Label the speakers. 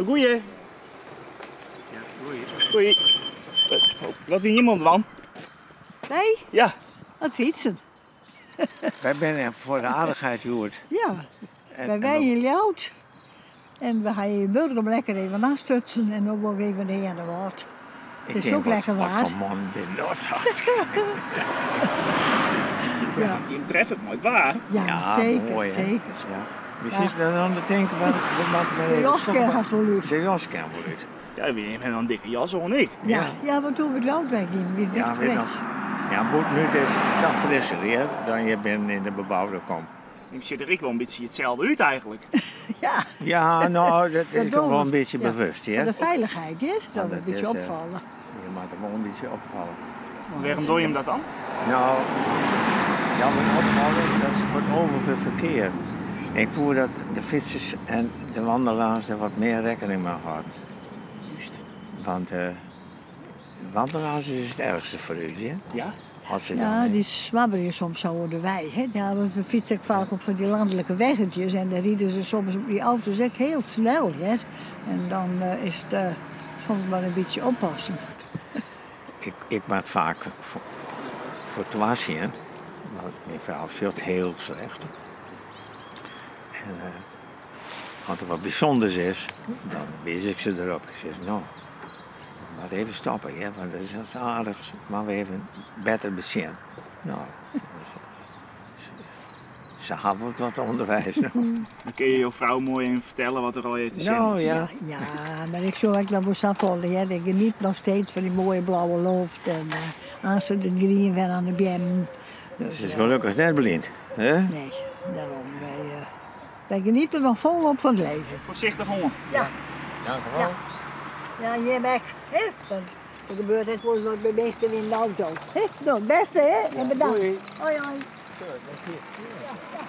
Speaker 1: Goeie. Goeie. Wat wie iemand dwaan?
Speaker 2: Wy?
Speaker 1: Ja.
Speaker 2: Oan it fytsen.
Speaker 3: Wy binne foar de aardichheid hjoed.
Speaker 2: Ja. Wy wenje yn Ljouwert en we ha yn Burgum lekker even ôfstutsen en no wolle we even nei Earnewâld. It is ook lekker waar.
Speaker 3: Wat foar mannen binne dat?
Speaker 2: Ja.
Speaker 1: Jim treffe it mei it waar.
Speaker 2: Ja, zeker,
Speaker 3: moai, hè?
Speaker 2: zeker.
Speaker 3: Ja. We sitte dan oan te tinken, wat we moatte mar
Speaker 2: De
Speaker 3: even
Speaker 2: jas
Speaker 3: stoppen.
Speaker 2: kin hast wol út.
Speaker 3: De jas kin wol út.
Speaker 1: Ja, we ha noch in dikke jas oan ek.
Speaker 2: Ja, ja, want toen we Ljouwert weggingen, wie it
Speaker 3: Ja,
Speaker 2: best
Speaker 3: weet
Speaker 2: fris.
Speaker 3: nog. Ja, bûten út is it toch frisser hear, dan hjir binnen yn de beboude kom.
Speaker 1: Jim sjogge der ek wol in bytsje itselde út eigentlik.
Speaker 2: Ja.
Speaker 3: Ja, no, dat is
Speaker 2: Dat
Speaker 3: toch wol in
Speaker 2: doen we.
Speaker 3: bytsje
Speaker 2: Ja.
Speaker 3: bewust,
Speaker 2: Foar
Speaker 3: hear.
Speaker 2: de feilichheid, hear, dat we
Speaker 3: dat
Speaker 2: in bytsje
Speaker 3: is,
Speaker 2: opfalle.
Speaker 3: Je moatte wol in bytsje opfalle.
Speaker 1: Wêrom dogge jim dat dan?
Speaker 3: No, ja, mar opfalle, dat is foar it overige ferkear. Ik woe dat de fytsers en de wandelaars der wat mear rekkening mei hâlden.
Speaker 1: Juist.
Speaker 3: Want wandelaars is it erchste foar ús, hear.
Speaker 1: Ja?
Speaker 3: As se
Speaker 2: Ja,
Speaker 3: dan,
Speaker 2: dy swabberje soms sa oer de wei. Hè. Ja, want we fytse ek faak op fan dy lanlike weggetjes en dêr ride se soms op dy auto's ek hiel snel, hear. En dan is it soms mar in bytsje oppassen.
Speaker 3: Ik moat faak foar twa sjen, want myn frou sjocht hiel slecht. En as der wat bysûnders is, dan wiis ik se derop. Ik sis, no, we moatte even stoppe, hear, want dat is wat aardichs. Moatte we even better besjen. No, se hawwe wol wat ûnderweis no.
Speaker 1: Dan kinne je jo frou moai even fertelle wat der allegear te sjen
Speaker 3: No,
Speaker 1: is.
Speaker 3: ja.
Speaker 2: Ja, mar ik sjoch ek noch wol safolle, hear. Ik geniet noch steeds fan dy moaie blauwe loft en aanst it grien wer oan de beammen. Dus,
Speaker 3: Se is gelokkich net blind, hè?
Speaker 2: Nee, dêrom. Wy geniete noch folop fan it leven.
Speaker 1: Foarsichtich oan.
Speaker 2: Ja.
Speaker 3: Dank u wel.
Speaker 2: Ja, ja jim ek, hè? Want der gebeurt ek wolris wat by minsken yn de auto. Hè? No, it bêste, hè? En bedankt.
Speaker 3: Doei.
Speaker 2: Hoi, hoi.
Speaker 3: Zo, dank je.
Speaker 2: Ja, ja.